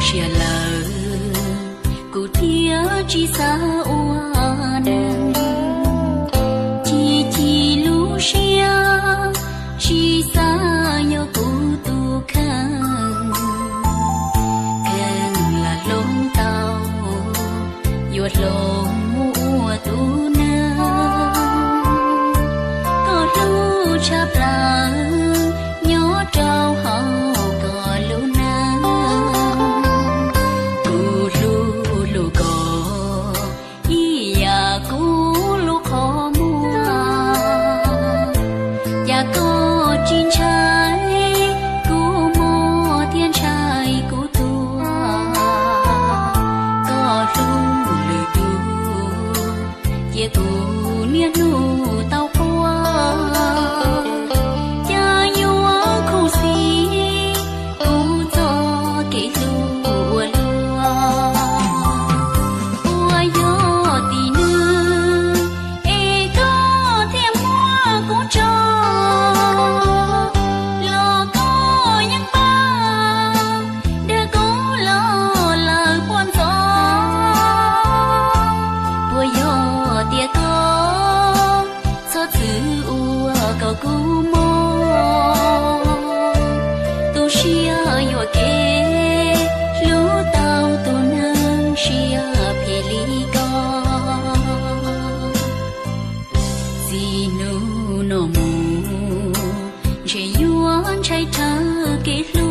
Tsiaj lawm, kuv thiaj tsis xav ua neeg, chim chim lub siab, tsis xav yog kuv tus kheej. Kheej lam hloov tau, yuav hloov mus ua tus neeg. Koj hlub tshaj plaws, nyob rau hauv koj lub neej. Kuv hlub hlub koj ib yam kuv hlub qhov muag. Cas koj tsis ntshai kuv mob thiab ntshai kuv tuag? Koj hlub lwm tus, cia kuv niaj hnub tau quaj. Cas yuav khuv xim kuv txoj kev hlub ua luaj. Puas yog tim nws es koj thiaj muab kuv tso, los koj yeej npaj dag kuv los lawm puag ntxov? Puas yog tias koj txhob txwm ua kom kuv mob? Tu siab yuam kev hlub tau tus neeg siab phem li koj. Txij hnub no mus ntshe yuav ntshai dhawv kev hlub.